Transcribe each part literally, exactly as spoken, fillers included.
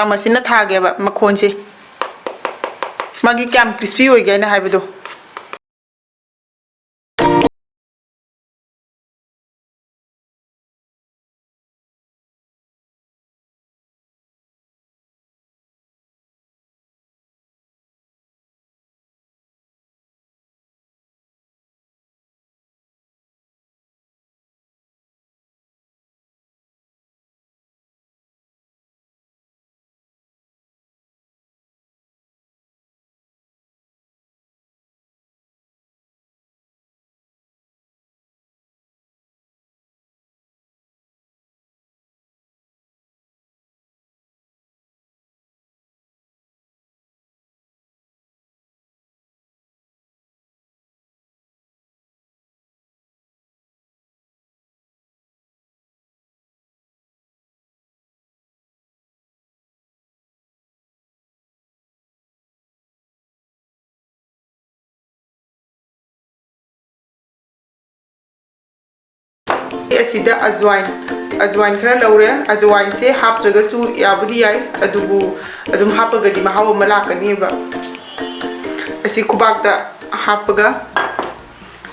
ꯆꯥꯃꯁꯁꯤꯅ ꯊꯥꯒꯦꯕ ꯃꯈꯣꯟꯁꯦ, ꯃꯥꯒꯤ ꯀꯌꯥꯝ crispy ꯑꯣꯏꯒꯦ ꯍꯥꯏꯅ ꯍꯥꯏꯕꯗꯣ꯫ ꯑꯁꯤꯗ ꯑꯖꯋꯥꯏꯟ, ꯑꯖꯋꯥꯏꯟ ꯈꯔ ꯂꯧꯔꯦ꯫ ꯑꯖꯋꯥꯏꯟꯁꯦ ꯍꯥꯞꯇ꯭ꯔꯒꯁꯨ ꯌꯥꯕꯨꯗꯤ ꯌꯥꯏ, ꯑꯗꯨꯕꯨ ꯑꯗꯨꯝ ꯍꯥꯞꯄꯒꯗꯤ ꯃꯍꯥꯎ ꯑꯃ ꯂꯥꯛꯀꯅꯦꯕ꯫ ꯑꯁꯤ ꯈꯨꯕꯥꯛꯇ ꯍꯥꯞꯄꯒ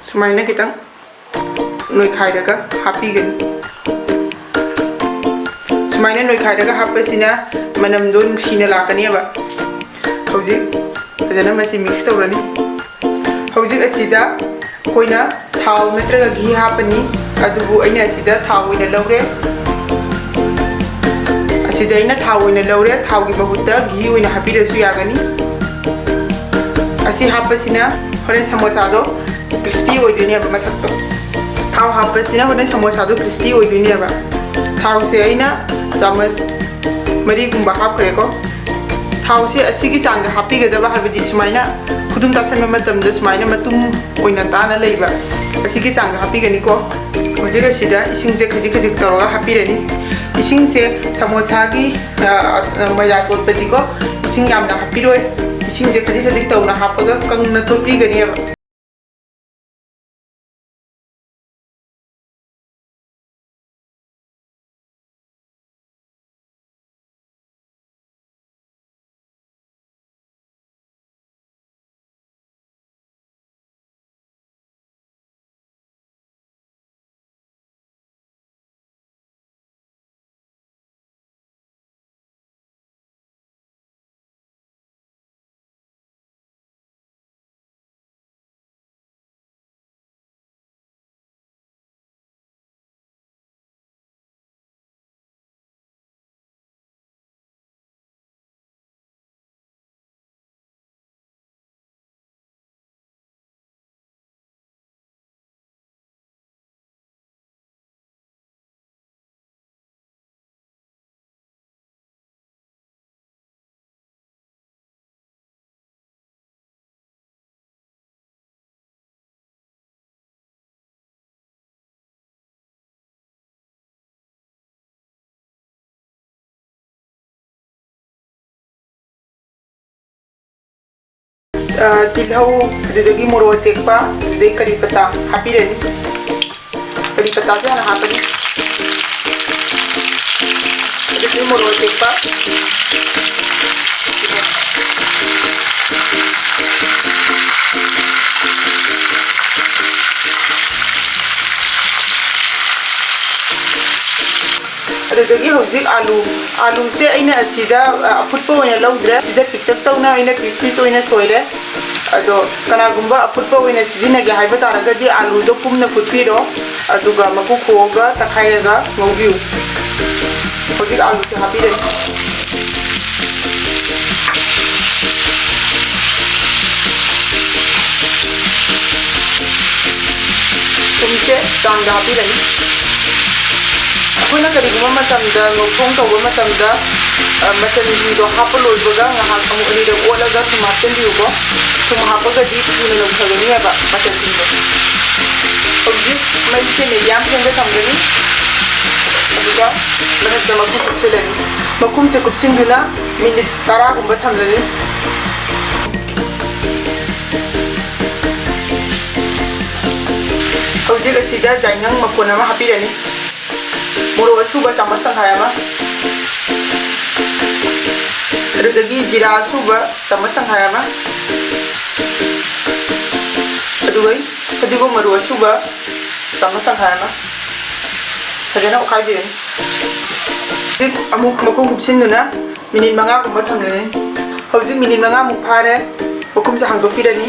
ꯁꯨꯃꯥꯏꯅ ꯈꯤꯇꯪ ꯅꯣꯏꯈꯥꯏꯔꯒ ꯍꯥꯞꯄꯤꯒꯅꯤ꯫ ꯁꯨꯃꯥꯏꯅ ꯅꯣꯏꯈꯥꯏꯔꯒ ꯍꯥꯞꯄꯁꯤꯅ ꯃꯅꯝꯗꯣ ꯅꯨꯡꯁꯤꯅ ꯂꯥꯛꯀꯅꯦꯕ꯫ ꯍꯧꯖꯤꯛ ꯐꯖꯅ ꯃꯁꯤ mix ꯇꯧꯔꯅꯤ꯫ ꯍꯧꯖꯤꯛ ꯑꯁꯤꯗ ꯑꯩꯈꯣꯏꯅ ꯊꯥꯎ ꯅꯠꯇ꯭ꯔꯒ ꯘꯤ ꯍꯥꯞꯄꯅꯤ, ꯑꯗꯨꯕꯨ ꯑꯩꯅ ꯑꯁꯤꯗ ꯊꯥꯎ ꯑꯣꯏꯅ ꯂꯧꯔꯦ꯫ ꯑꯁꯤꯗ ꯑꯩꯅ ꯊꯥꯎ ꯑꯣꯏꯅ ꯂꯧꯔꯦ, ꯊꯥꯎꯒꯤ ꯃꯍꯨꯠꯇ ꯘꯤ ꯑꯣꯏꯅ ꯍꯥꯞꯄꯤꯔꯁꯨ ꯌꯥꯒꯅꯤ꯫ ꯑꯁꯤ ꯍꯥꯞꯄꯁꯤꯅ ꯍꯣꯔꯦꯟ ꯁꯃꯣꯁꯥꯗꯣ crispy ꯑꯣꯏꯗꯣꯏꯅꯦꯕ ꯃꯊꯛꯇꯣ꯫ ꯊꯥꯎ ꯍꯥꯞꯄꯁꯤꯅ ꯍꯣꯔꯦꯟ ꯁꯃꯣꯁꯥꯗꯣ crispy ꯑꯣꯏꯗꯣꯏꯅꯦꯕ꯫ ꯊꯥꯎꯁꯦ ꯑꯩꯅ ꯆꯥꯃꯁ ꯃꯔꯤꯒꯨꯝꯕ ꯍꯥꯞꯈ꯭ꯔꯦꯀꯣ꯫ ꯊꯥꯎꯁꯦ ꯑꯁꯤꯒꯤ ꯆꯥꯡꯗ ꯍꯥꯞꯄꯤꯒꯗꯕ, ꯍꯥꯏꯕꯗꯤ ꯁꯨꯃꯥꯏꯅ ꯈꯨꯗꯨꯝ ꯇꯥꯁꯟꯕ ꯃꯇꯝꯗ ꯁꯨꯃꯥꯏꯅ ꯃꯇꯨꯝ ꯑꯣꯏꯅ ꯇꯥꯅ ꯂꯩꯕ, ꯑꯁꯤꯒꯤ ꯆꯥꯡꯗ ꯍꯥꯞꯄꯤꯒꯅꯤꯀꯣ꯫ ꯍꯧꯖꯤꯛ ꯑꯁꯤꯗ ꯏꯁꯤꯡꯁꯦ ꯈꯖꯤꯛ ꯈꯖꯤꯛ ꯇꯧꯔꯒ ꯍꯥꯞꯄꯤꯔꯅꯤ꯫ ꯏꯁꯤꯡꯁꯦ ꯁꯃꯣꯁꯥꯒꯤ, ꯑ, ꯑ, ꯃꯣꯏꯗꯥ ꯇꯣꯠꯄꯗꯤꯀꯣ ꯏꯁꯤꯡ ꯌꯥꯝꯅ ꯍꯥꯞꯄꯤꯔꯣꯏ꯫ ꯏꯁꯤꯡꯁꯦ ꯈꯖꯤꯛ ꯈꯖꯤꯛ ꯇꯧꯅ ꯍꯥꯞꯄꯒ ꯀꯪꯅ ꯇꯣꯠꯄꯤꯒꯅꯦꯕ꯫ ꯑ, ꯇꯤꯜꯍꯧ, ꯑꯗꯨꯗꯒꯤ ꯃꯣꯔꯣꯛ ꯑꯇꯦꯛꯄ, ꯑꯗꯨꯗꯒꯤ ꯀꯔꯤ ꯄꯇꯥ ꯍꯥꯞꯄꯤꯔꯅꯤ꯫ ꯀꯔꯤ ꯄꯇꯥꯁꯦ ꯍꯥꯟꯅ ꯍꯥꯞꯄꯅꯤ꯫ ꯑꯗꯨꯗꯒꯤ ꯃꯣꯔꯣꯛ ꯑꯇꯦꯛꯄ꯫ ꯑꯗꯨꯗꯒꯤ ꯍꯧꯖꯤꯛ ꯑꯥꯂꯨ, ꯑꯥꯂꯨꯁꯦ ꯑꯩꯅ ꯑꯁꯤꯗ, ꯑ, ꯑꯐꯨꯠꯄ ꯑꯣꯏꯅ ꯂꯧꯗ꯭ꯔꯦ, ꯁꯤꯗ ꯄꯤꯛꯇꯛ ꯇꯧꯅ ꯑꯩꯅ ꯄꯤꯁ ꯄꯤꯁ ꯑꯣꯏꯅ ꯁꯣꯏꯔꯦ꯫ ꯑꯗꯣ ꯀꯅꯥꯒꯨꯝꯕ ꯑꯐꯨꯠꯄ ꯑꯣꯏꯅ ꯁꯤꯖꯤꯟꯅꯒꯦ ꯍꯥꯏꯕ ꯇꯥꯔꯒꯗꯤ ꯑꯥꯂꯨꯗꯣ ꯄꯨꯝꯅ ꯐꯨꯠꯄꯤꯔꯣ, ꯑꯗꯨꯒ ꯃꯀꯨ ꯈꯣꯛꯑꯒ ꯇꯛꯈꯥꯏꯔꯒ ꯉꯧꯕꯤꯌꯨ꯫ ꯍꯧꯖꯤꯛ ꯑꯥꯂꯨꯁꯦ ꯍꯥꯞꯄꯤꯔꯒꯦ꯫ ꯊꯨꯝꯁꯦ ꯆꯥꯡꯗ ꯍꯥꯞꯄꯤꯔꯅꯤ꯫ ꯑꯩꯈꯣꯏꯅ ꯀꯔꯤꯒꯨꯝꯕ ꯃꯇꯝꯗ ꯉꯧꯊꯣꯡ ꯇꯧꯕ ꯃꯇꯝꯗ, ꯑ, ꯃꯆꯜꯁꯤꯡꯗꯣ ꯍꯥꯞꯄ ꯂꯣꯏꯕꯒ ꯉꯥꯏꯍꯥꯛ ꯑꯃꯨꯛ ꯑꯅꯤꯔꯛ ꯑꯣꯠꯂꯒ ꯊꯨꯝ ꯍꯥꯞꯆꯤꯟꯕꯤꯌꯨꯀꯣ꯫ ꯊꯨꯝ ꯍꯥꯞꯄꯒꯗꯤ ꯊꯨꯅ ꯅꯧꯊꯒꯅꯤꯕ ꯃꯆꯜꯁꯤꯡꯗꯣ꯫ ꯍꯧꯖꯤꯛ ꯃꯩꯁꯦ ꯃꯦꯗꯤꯌꯝ ꯐ꯭ꯂꯦꯝꯗ ꯊꯝꯒꯅꯤ꯫ ꯑꯗꯨꯒ ꯃꯊꯛꯇ ꯃꯈꯨꯝ ꯀꯨꯞꯁꯤꯜꯂꯅꯤ꯫ ꯃꯈꯨꯝꯁꯦ ꯀꯨꯞꯁꯤꯟꯗꯨꯅ ꯃꯤꯅꯤꯠ ꯇꯔꯥꯒꯨꯝꯕ ꯊꯝꯂꯅꯤ꯫ ꯍꯧꯖꯤꯛ ꯑꯁꯤꯗ ꯖꯥꯏꯉꯪ ꯃꯄꯨꯟ ꯑꯃ ꯍꯥꯞꯄꯤꯔꯅꯤ꯫ ꯃꯣꯔꯣꯛ ꯑꯁꯨꯕ ꯆꯥꯃꯁ ꯇꯪꯈꯥꯏ ꯑꯃ, ꯑꯗꯨꯗꯒꯤ ꯖꯤꯔꯥ ꯑꯁꯨꯕ ꯆꯥꯃꯁ ꯇꯪꯈꯥꯏ ꯑꯃ, ꯑꯗꯨꯒ ꯐꯗꯤꯒꯣꯝ ꯃꯔꯨ ꯑꯁꯨꯕ ꯆꯥꯃꯁ ꯇꯪꯈꯥꯏ ꯑꯃ ꯐꯖꯅ ꯑꯣꯠꯈꯥꯏꯕꯤꯔꯅꯤ꯫ ꯍꯧꯖꯤꯛ ꯑꯃꯨꯛ ꯃꯈꯨꯝ ꯀꯨꯞꯁꯤꯟꯗꯨꯅ ꯃꯤꯅꯤꯠ ꯃꯉꯥꯒꯨꯝꯕ ꯊꯝꯂꯅꯤ꯫ ꯍꯧꯖꯤꯛ ꯃꯤꯅꯤꯠ ꯃꯉꯥꯃꯨꯛ ꯐꯥꯔꯦ꯫ ꯃꯈꯨꯝꯁꯦ ꯍꯥꯡꯗꯣꯛꯄꯤꯔꯅꯤ꯫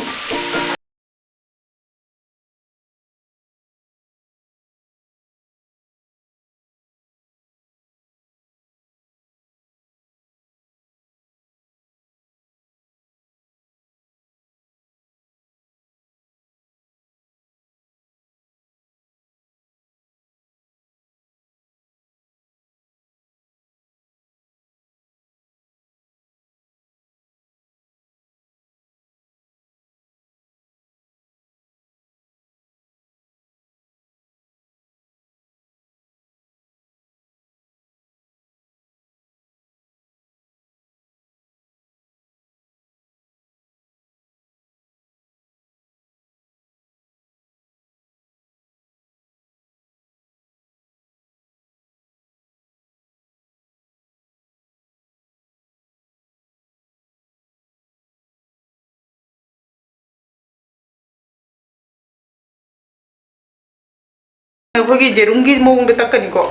ꯑꯩꯈꯣꯏꯒꯤ ꯖꯦꯔꯨꯝꯒꯤ ꯃꯑꯣꯡꯗ ꯇꯛꯀꯅꯤꯀꯣ꯫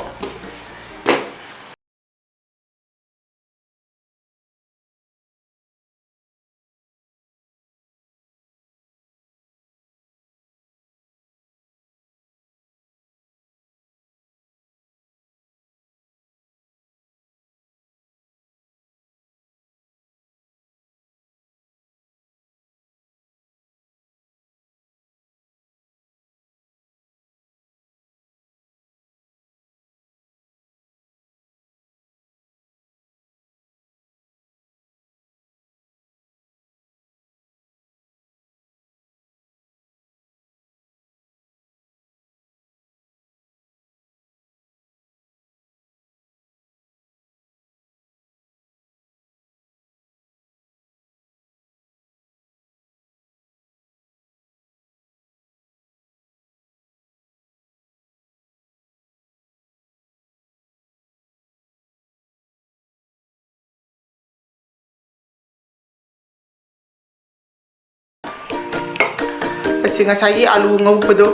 ꯑꯁꯤ ꯉꯁꯥꯏꯒꯤ ꯑꯥꯂꯨ ꯉꯧꯕꯗꯣ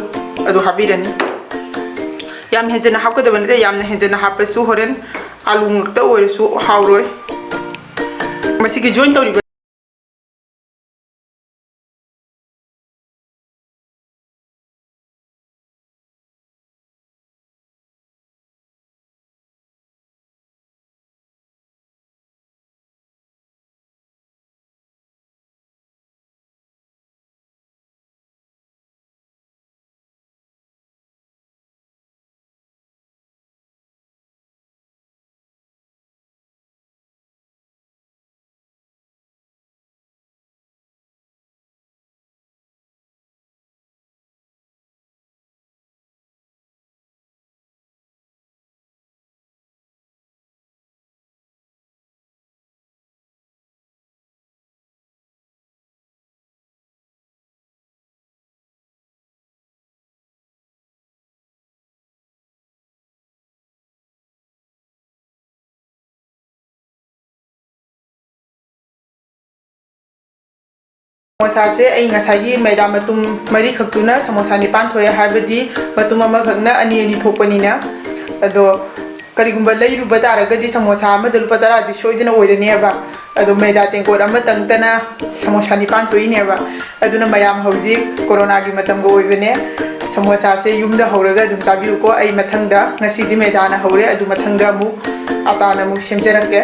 ꯑꯗꯨ ꯍꯥꯞꯄꯤꯔꯅꯤ꯫ ꯌꯥꯝ ꯍꯦꯟꯖꯟꯅ ꯍꯥꯞꯀꯗꯕ ꯅꯠꯇꯦ, ꯌꯥꯝꯅ ꯍꯦꯟꯖꯟꯅ ꯍꯥꯞꯄꯁꯨ ꯍꯣꯔꯦꯟ ꯑꯥꯂꯨ ꯉꯥꯛꯇ ꯑꯣꯏꯔꯁꯨ ꯍꯥꯎꯔꯣꯏ꯫ ꯃꯁꯤꯒꯤ ꯖꯣꯏꯟ ꯇꯧꯔꯤꯕ ꯁꯃꯣꯁꯥꯁꯦ ꯑꯩ ꯉꯁꯥꯏꯒꯤ ꯃꯩꯗꯥ ꯃꯇꯨꯝ ꯃꯔꯤꯈꯛꯇꯨꯅ ꯁꯃꯣꯁꯥ ꯅꯤꯄꯥꯟ ꯊꯣꯛꯑꯦ, ꯍꯥꯏꯕꯗꯤ ꯃꯇꯨꯝ ꯑꯃꯈꯛꯅ ꯑꯅꯤ ꯑꯅꯤ ꯊꯣꯛꯄꯅꯤꯅ꯫ ꯑꯗꯣ ꯀꯔꯤꯒꯨꯝꯕ ꯂꯩꯔꯨꯕ ꯇꯥꯔꯒꯗꯤ ꯁꯃꯣꯁꯥ ꯑꯃꯗ ꯂꯨꯄꯥ ꯇꯔꯥꯗꯤ ꯁꯣꯏꯗꯅ ꯑꯣꯏꯔꯅꯦꯕ꯫ ꯑꯗꯣ ꯃꯩꯗꯥ ꯇꯦꯡꯀꯣꯠ ꯑꯃꯇꯪꯇꯅ ꯁꯃꯣꯁꯥ ꯅꯤꯄꯥꯟ ꯊꯣꯛꯏꯅꯦꯕ꯫ ꯑꯗꯨꯅ ꯃꯌꯥꯝ ꯍꯧꯖꯤꯛ ꯀꯣꯔꯣꯅꯥꯒꯤ ꯃꯇꯝꯒ ꯑꯣꯏꯕꯅꯦ, ꯁꯃꯣꯁꯥꯁꯦ ꯌꯨꯝꯗ ꯍꯧꯔꯒ ꯑꯗꯨꯝ ꯆꯥꯕꯤꯌꯨꯀꯣ꯫ ꯑꯩ ꯃꯊꯪꯗ, ꯉꯁꯤꯗꯤ ꯃꯩꯗꯥꯅ ꯍꯧꯔꯦ, ꯑꯗꯨ ꯃꯊꯪꯗ ꯑꯃꯨꯛ ꯑꯇꯥꯅ ꯑꯃꯨꯛ ꯁꯦꯝꯖꯔꯛꯀꯦ꯫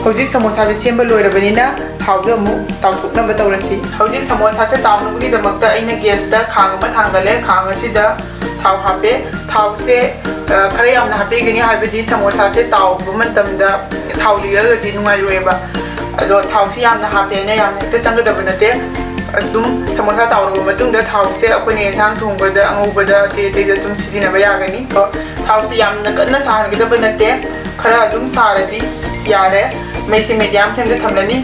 ꯍꯧꯖꯤꯛ ꯁꯃꯣꯁꯥꯁꯦ ꯁꯦꯝꯕ ꯂꯣꯏꯔꯕꯅꯤꯅ ꯊꯥꯎꯗ ꯑꯃꯨꯛ ꯇꯥꯎꯊꯣꯛꯅꯕ ꯇꯧꯔꯁꯤ꯫ ꯍꯧꯖꯤꯛ ꯁꯃꯣꯁꯥꯁꯦ ꯇꯥꯎꯅꯕꯒꯤꯗꯃꯛꯇ ꯑꯩꯅ ꯒꯦꯁꯇ ꯈꯥꯡ ꯑꯃ ꯊꯥꯡꯒꯠꯂꯦ꯫ ꯈꯥꯡ ꯑꯁꯤꯗ ꯊꯥꯎ ꯍꯥꯞꯄꯦ꯫ ꯊꯥꯎꯁꯦ, ꯑ, ꯈꯔ ꯌꯥꯝꯅ ꯍꯥꯞꯄꯤꯒꯅꯤ, ꯍꯥꯏꯕꯗꯤ ꯁꯃꯣꯁꯥꯁꯦ ꯇꯥꯎꯕ ꯃꯇꯝꯗ ꯊꯥꯎ ꯂꯤꯔꯒꯗꯤ ꯅꯨꯡꯉꯥꯏꯔꯣꯏꯕ꯫ ꯑꯗꯣ ꯊꯥꯎꯁꯤ ꯌꯥꯝꯅ ꯍꯥꯞꯄꯦ ꯍꯥꯏꯅ ꯌꯥꯝꯅ ꯍꯦꯛꯇ ꯆꯪꯒꯗꯕ ꯅꯠꯇꯦ꯫ ꯑꯗꯨꯝ ꯁꯃꯣꯁꯥ ꯇꯥꯎꯔꯕ ꯃꯇꯨꯡꯗ ꯊꯥꯎꯁꯦ ꯑꯩꯈꯣꯏꯅ ꯑꯦꯟꯁꯥꯡ ꯊꯣꯡꯕꯗ, ꯑꯉꯧꯕꯗ, ꯑꯇꯩ ꯑꯇꯩꯗ ꯑꯗꯨꯝ ꯁꯤꯖꯤꯟꯅꯕ ꯌꯥꯒꯅꯤ꯫ ꯑꯗꯣ ꯊꯥꯎꯁꯤ ꯌꯥꯝꯅ ꯀꯟꯅ ꯁꯥꯍꯟꯒꯗꯕ ꯅꯠꯇꯦ, ꯈꯔ ꯑꯗꯨꯝ ꯁꯥꯔꯗꯤ ꯌꯥꯔꯦ꯫ ꯃꯩꯁꯦ ꯃꯦꯗꯤꯌꯝ ꯐ꯭ꯂꯦꯝꯗ ꯊꯝꯂꯅꯤ,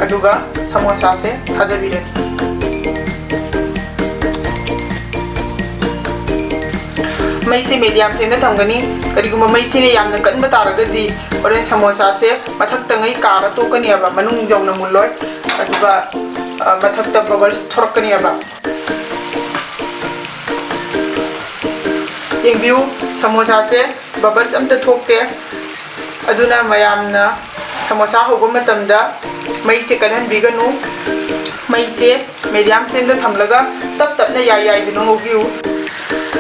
ꯑꯗꯨꯒ ꯁꯃꯣꯁꯥꯁꯦ ꯊꯥꯗꯕꯤꯔꯅꯤ꯫ ꯃꯩꯁꯦ ꯃꯦꯗꯤꯌꯝ ꯐ꯭ꯂꯦꯝꯗ ꯊꯝꯒꯅꯤ꯫ ꯀꯔꯤꯒꯨꯝꯕ ꯃꯩꯁꯤꯅ ꯌꯥꯝꯅ ꯀꯟꯕ ꯇꯥꯔꯒꯗꯤ ꯍꯣꯔꯦꯟ ꯁꯃꯣꯁꯥꯁꯦ ꯃꯊꯛꯇꯉꯩ ꯀꯥꯔ ꯇꯣꯛꯀꯅꯦꯕ, ꯃꯅꯨꯡ ꯌꯧꯅ ꯃꯨꯜꯂꯣꯏ꯫ ꯑꯗꯨꯒ, ꯑ, ꯃꯊꯛꯇ ꯕꯕꯜꯁ ꯊꯣꯔꯛꯀꯅꯦꯕ꯫ ꯌꯦꯡꯕꯤꯌꯨ, ꯁꯃꯣꯁꯥꯁꯦ ꯕꯕꯜꯁ ꯑꯝꯇ ꯊꯣꯛꯇꯦ꯫ ꯑꯗꯨꯅ ꯃꯌꯥꯝꯅ ꯁꯃꯣꯁꯥ ꯍꯧꯕ ꯃꯇꯝꯗ ꯃꯩꯁꯦ ꯀꯜꯍꯟꯕꯤꯒꯅꯨ꯫ ꯃꯩꯁꯦ ꯃꯦꯗꯤꯌꯝ ꯐ꯭ꯂꯦꯝꯗ ꯊꯝꯂꯒ ꯇꯞ ꯇꯞꯅ ꯌꯥꯏ ꯌꯥꯏꯗꯨꯅ ꯉꯧꯕꯤꯌꯨ꯫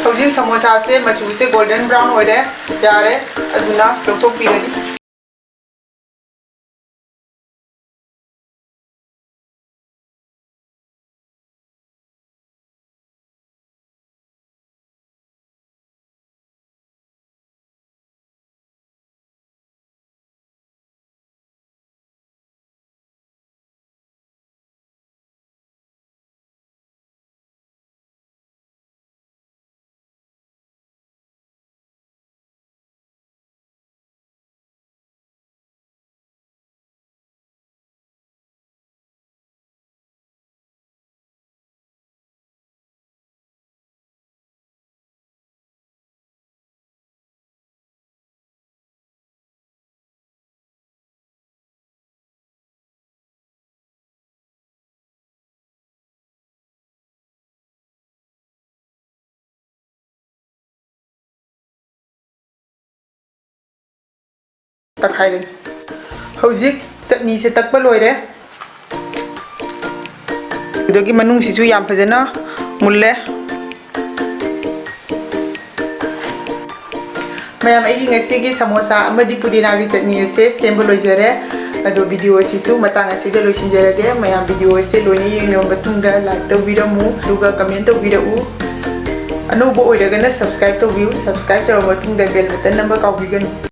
ꯍꯧꯖꯤꯛ ꯁꯃꯣꯁꯥꯁꯦ ꯃꯆꯨꯁꯦ ꯒꯣꯜꯗꯟ ꯕ꯭ꯔꯥꯎꯟ ꯑꯣꯏꯔꯦ, ꯌꯥꯔꯦ, ꯑꯗꯨꯅ ꯂꯧꯊꯣꯛꯄꯤꯔꯅꯤ꯫ ꯇꯛꯈꯥꯏꯔꯅꯤ꯫ ꯍꯧꯖꯤꯛ ꯆꯠꯅꯤꯁꯦ ꯇꯛꯄ ꯂꯣꯏꯔꯦ꯫ ꯑꯗꯨꯗꯒꯤ ꯃꯅꯨꯡꯁꯤꯁꯨ ꯌꯥꯝ ꯐꯖꯅ ꯃꯨꯜꯂꯦ꯫ ꯃꯌꯥꯝ, ꯑꯩꯒꯤ ꯉꯁꯤꯒꯤ ꯁꯃꯣꯁꯥ ꯑꯃꯗꯤ ꯄꯨꯗꯤꯅꯥꯒꯤ ꯆꯠꯅꯤ ꯑꯁꯦ ꯁꯦꯝꯕ ꯂꯣꯏꯖꯔꯦ꯫ ꯑꯗꯣ video ꯑꯁꯤꯁꯨ ꯃꯇꯥꯡ ꯑꯁꯤꯗ ꯂꯣꯏꯁꯤꯟꯖꯔꯒꯦ꯫ ꯃꯌꯥꯝ, video ꯑꯁꯦ ꯂꯣꯏꯅ ꯌꯦꯡꯂꯕ ꯃꯇꯨꯡꯗ like ꯇꯧꯕꯤꯔꯝꯃꯨ, ꯑꯗꯨꯒ comment ꯇꯧꯕꯤꯔꯛꯎ꯫ ꯑꯅꯧꯕ ꯑꯣꯏꯔꯒꯅ subscribe ꯇꯧꯕꯤꯌꯨ, subscribe ꯇꯧꯔꯕ ꯃꯇꯨꯡꯗ bell button ꯅꯝꯕ ꯀꯥꯎꯕꯤꯒꯅꯨ꯫